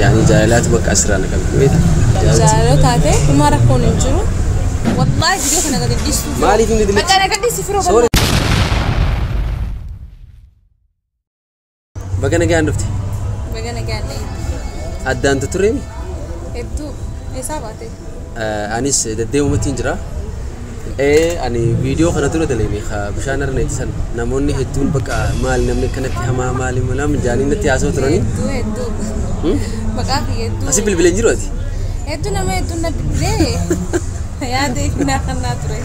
Yaani jaalalaatu bakka asirraa na qabdi beektaa? Jaalala taate homaa rakkoon hin jiru. Wallaahi viidiyoo kana gadi dhiistu. Maaliif hin gadi Bakka na gadhiisi firoo. Sorry. Baga nagaan dhufte. Baga nagaan dhufte. Addaan turreemi? Hedduu eessaa baate? Anis deddeemumatti hin jira. Ani viidiyoo kana dura dalagee bishaan irra san namoonni hedduun bakka maali namni akkanatti hamaa maali malam jaanii natti haasa'u turanii. Hedduu hedduu. Maqaa kiyya hedduu. Asi bilbileen jiru ati? Hedduu nama hedduun na bilbilee yaada ifnaa kannaa ture.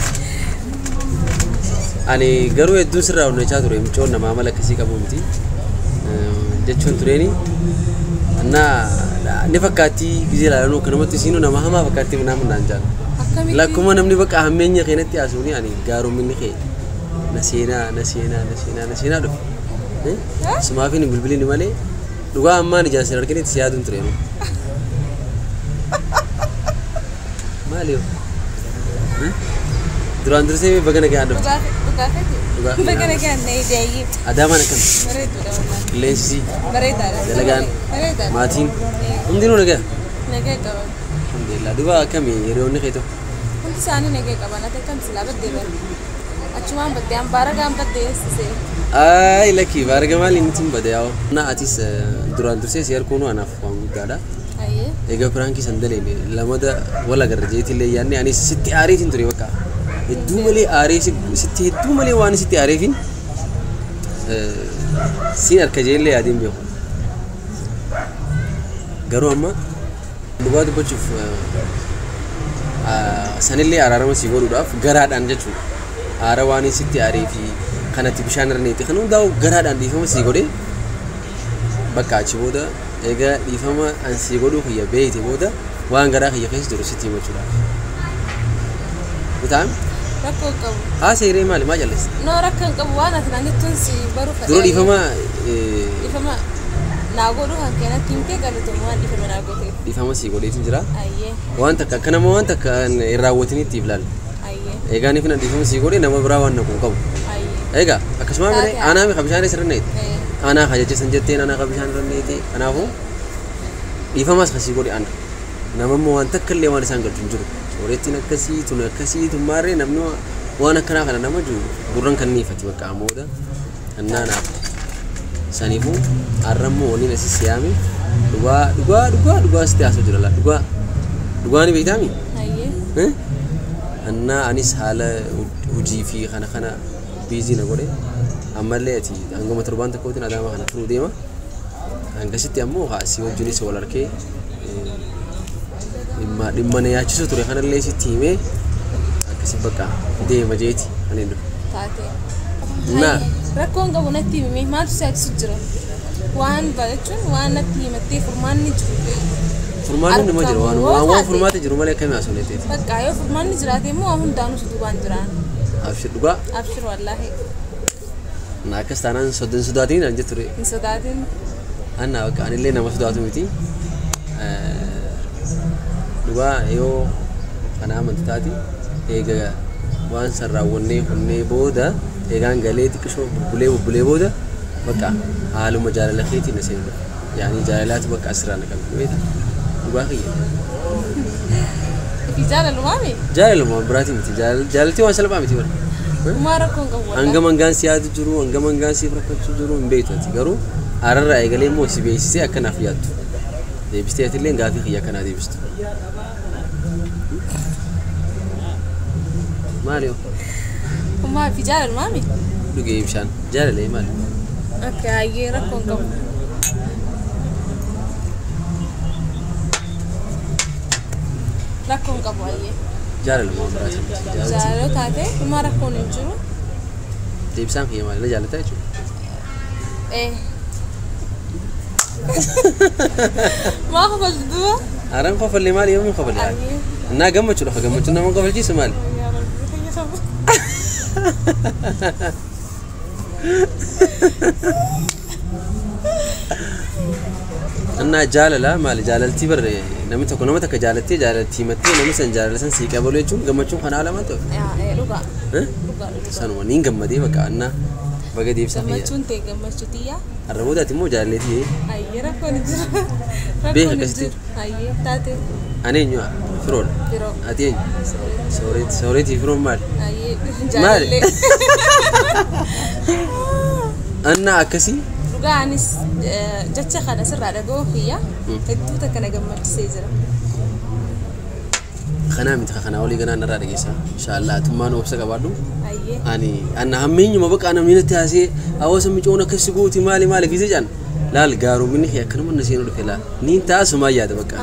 Ani garuu hedduun sirraa hojjechaa ture micoon nama amala akkasii qabu miti. Jechuun tureeni. Annaa ni fakkaatti gizee ilaalanuu akkanumatti isiinuu nama hamaa fakkaatti nama naan jaallu. Akkamitti? Lakkuma namni bakka hammeenya keenyatti haasa'uuni ani gaaromminni kee na seenaa na seenaa na seenaa na seenaa dhufe. Sumaafin hin bilbilini malee dhugaa ammaan ijaan sin arginitti si yaaduun ture. Maali yoo? Duraan dursee baga nagaan dhufte. Dhugaa feeti? Dhugaa. Baga nagaan na eeyyee. Adaamaan akkam? Bareeduudha wallaahi. Qilleensi Bareedaadha. dalagaan Bareedaadha. maatiin hundinuu nagaa? Nagaa qaban. Alhamdulillah. Duba akkami hiriyoonni kee tokko? Hundi isaanii nagaa qaban. Ati akkam silaa baddee bara. Achumaan baddee an baaragaan baddee sisee. Ay lakki baaraga maali inni tun bade yaa'u. Na atis duraan dursee si harkuun anaaf waan guddaadha. Ayyee. Egaa piraankii san daleene lamada wal agarra jeetillee yaadne anis sitti aareetiin ture bakka. Hedduu malee aaree sitti hedduu malee waan sitti aareefin siin harka jeellee yaadeen beeku. Garuu amma dhugaa dubbachuuf sanillee araarama si godhuudhaaf garaadhaan jechuudha. Aara waan sitti aaree fi kanatti bishaan irra neetti kan hundaa'u garaadhaan dhiifama si godhee bakka achi booda egaa dhiifama an si godhuu kiyya beeyte booda waan garaa kiyya keessa jiru sitti himachuudhaaf. Bitaan Rakkoo hin qabu. haa seeree maali maa jalleessa? No rakkoo hin qabu waan ati naan jettuun si baruu fedhe. Dura dhiifama Dhiifama naa godhuu kan keenyatti himtee galatoomuu waan dhiifama naa gooteef. dhiifama si godheetiin jira. Ayyee. Waan takka akka nama waan takka hin raawwatinitti if ilaalla. Ayyee. Egaa ni fina dhiifama si godhe nama biraa waan naqu hin qabu. Ayyee. Egaa akkasuma malee aanaa mi bishaan irra neete. Aanaa ka jecha san jetteen aanaa ka bishaan irra neete. Kanaafuu dhiifamas ka si godhe ana. Nama immoo waan takka illee waan isaan galchu hin jiru. Soorettiin akkasii tun akkasii tun maarree namni waan akkanaa kana nama jiru gurran kan niifati bakka amooda annaanaaf. Saniifuu har'a immoo waliin asii siyaame dhugaa dhugaa dhugaa dhugaa sitti haasa'u jira laa dhugaa dhugaa ni beektaami? Ayyee. Annaa anis haala hojii fi kana kana biizii na godhe ammallee ati hangama torbaan tokkootiin adaama kana turuu deema. Hangasitti ammoo si wajjinis wal arkee dhimma na yaachisu ture kanallee sitti himee akkasi bakka deema jeeti kan inni dhufe. Taate. Naa Rakkoon qabu natti himame maaltu si yaachisu jira? Waan jechuun waan natti himattee furmaanni jiru. Furmaanni nama jira waan waan waan furmaata jiru malee akkamii haasofne ta'eeti. Bakka yoo furmaanni jiraate immoo waan hundaanuu si duubaan jiraan. Abshir dhugaa Abshir wallaahi. na akkas taanaan soddon sodaatiin an jetture. Hin sodaatin. Anna bakka anillee nama sodaatu miti. Dhugaa yoo kana amantu taati eega waan san raawwannee hunnee booda eegaan galee xiqqishoo bubbulee bubbulee booda bakka haaluma jaalala keetiin na seenu dhufe. Yaani jaalalaatu bakka asirraa na qabdi beektaa? Dhugaa kiyya. Ifi jaalalumaami? Jaalaluma waan biraatii miti. Jaalalti waan salphaa miti bara. Homaa rakkoon qabu wallaahi. Hanga mangaan si yaadu jiru, hanga mangaan siif rakkachuu jiru hin beektu ati garuu ararraa eegalee immoo si beeksisee akka naaf yaaddu. Deebistee atillee gaafii kiyya akkanaa deebistu. Maali yoo? Homaa ifi jaalalumaami? Dhugee bishaan. Jaalalee maali? Akka ayyee rakkoon qabu. Rakkoon qabu ayyee. Jaalaluma waan biraatii miti. Jaalalti Jaalala taate homaa rakkoon hin jiru. deebisaan kiyya maali? Na jaalataa jechuudha. Maa kofaltu duuba? Araan kofallee maali yoomii kofallee? Ayyee. Innaa gammachuudha. Gammachuun nama kofalchiisu maali? Yaa Rabbi kiyya saba. Innaa jaalala maali? Jaalaltii barre namni tokko nama takka jaalattee jaalaltii himattee namni san jaalala san sii qabalu jechuun gammachuun kana haala maal ta'u? Yaa dhugaa. Dhugaa dhugaa. Sanuma niin gammadee bakka annaa baga deebisaa kiyya. Gammachuun ta'e gammachuu xiyyaa. Har'a boodaati immoo jaalalleetii Ayyee rakkoon hin jiru. Beeka akkasitti. Hayyee taate. Ani eenyu firoodha. Firoo. Ati eenyu? Sooreeti. Sooreetii firoon maali? Hayyee Maali? jaalallee. Anna akkasii. Dhugaa anis jecha kana sirraa dhaga'uu kiyya hedduu takka na gammachisee jira. Kanaa miti kanaa olii ganaa narraa dhageessa. Inshaallah atummaan obsa qabaadhu. Hayyee. Ani anna hammeenyuma bakka namni natti haasee hawaasa micoon akkasi gooti maali maali gisee jedhan laal gaarumni akkanuma na seenuu dhufe laal niin ta'a sumaa yaada bakka.